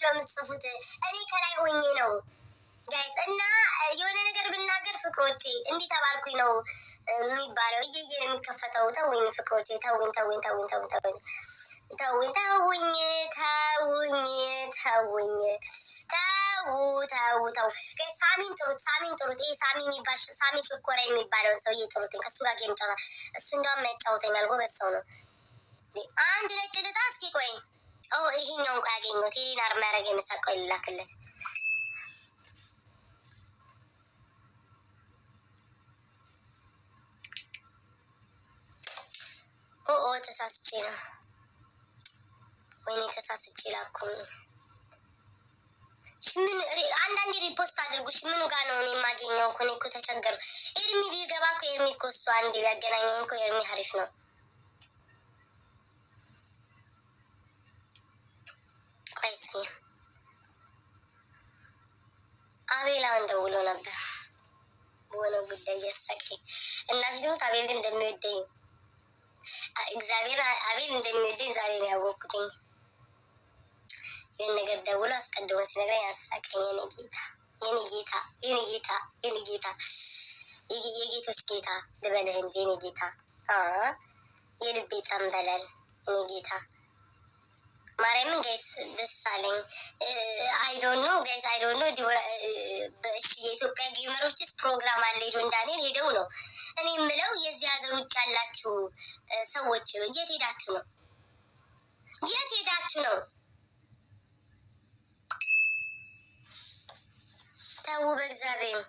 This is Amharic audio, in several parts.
ነው የምትጽፉት። እኔ ከላይ ሆኜ ነው guys እና የሆነ ነገር ብናገር ፍቅሮቼ እንዲህ ተባልኩኝ ነው የሚባለው። እየየ ነው የሚከፈተው። ተውኝ ፍቅሮቼ፣ ተውኝ፣ ተውኝ፣ ተውኝ፣ ተውኝ፣ ተውኝ፣ ተውኝ፣ ተውኝ፣ ተውኝ፣ ተውኝ፣ ተው፣ ተው፣ ተው። ሳሚን ጥሩት፣ ሳሚን ጥሩት። ይሄ ሳሚ የሚባል ሳሚ ሽኮራ የሚባለውን ሰውዬ ጥሩትኝ። ከእሱ ጋር game ጨዋታ እሱ እንዲያውም ያጫውተኛል። ጎበዝ ሰው ነው። አንድ ነጭ ልጣ እስኪ ቆይ። ይሄኛውን ቆይ ያገኘሁት የሌላ አርማ ያደረገ ይመስላል። ቆይ ልላክለት። ኦ ተሳስቼ ነው። ወይኔ ተሳስቼ ላኩኝ። ምን አንዳንዴ repost አድርጉ። እሺ ምኑ ጋር ነው እኔ የማገኘው? እኮ እኔ እኮ ተቸገርኩ። ኤርሚ ቢገባ እኮ ኤርሚ እኮ እሱ አንዴ ቢያገናኘኝ እኮ ኤርሚ አሪፍ ነው። ቆይ እስኪ አቤላውን ደውሎ ነበር በሆነ ጉዳይ እያሳቀኝ። እናቴ ትሙት አቤል ግን እንደሚወደኝ፣ እግዚአብሔር አቤል እንደሚወደኝ ዛሬ ነው ያወቅኩትኝ። ይህን ነገር ደውሎ አስቀድሞ ሲነግረኝ ያሳቀኝ። የኔ ጌታ፣ የኔ ጌታ፣ የኔ ጌታ፣ የኔ ጌታ፣ የጌቶች ጌታ ልበልህ እንጂ የኔ ጌታ፣ የልቤ ጠንበለል የኔ ጌታ። ማርያምን guys ደስ አለኝ። I don't know guys, I don't know። እሺ የኢትዮጵያ gamer ኦችስ ፕሮግራም አለ ሄዶ እንዳኔል ሄደው ነው። እኔ የምለው የዚህ ሀገር ውጭ ያላችሁ ሰዎች የት ሄዳችሁ ነው? የት ሄዳችሁ ነው? ተው በእግዚአብሔር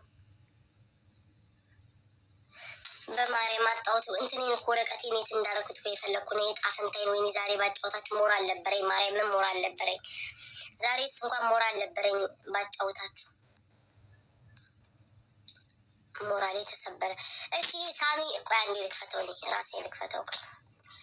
በማርያም አጣሁት። እንትኔን እኮ ወረቀቴን የት እንዳደረኩት እኮ የፈለግኩ ነው። የዕጣ ፈንታዬን ወይኔ ዛሬ ባጫወታችሁ ሞራል ነበረኝ። ማርያምን ሞራል ነበረኝ። ዛሬስ እንኳን ሞራል ነበረኝ ባጫወታችሁ። ሞራሌ ተሰበረ። እሺ ሳሚ ቆይ አንዴ ልክፈተው፣ እኔ ራሴ ልክፈተው። ቆይ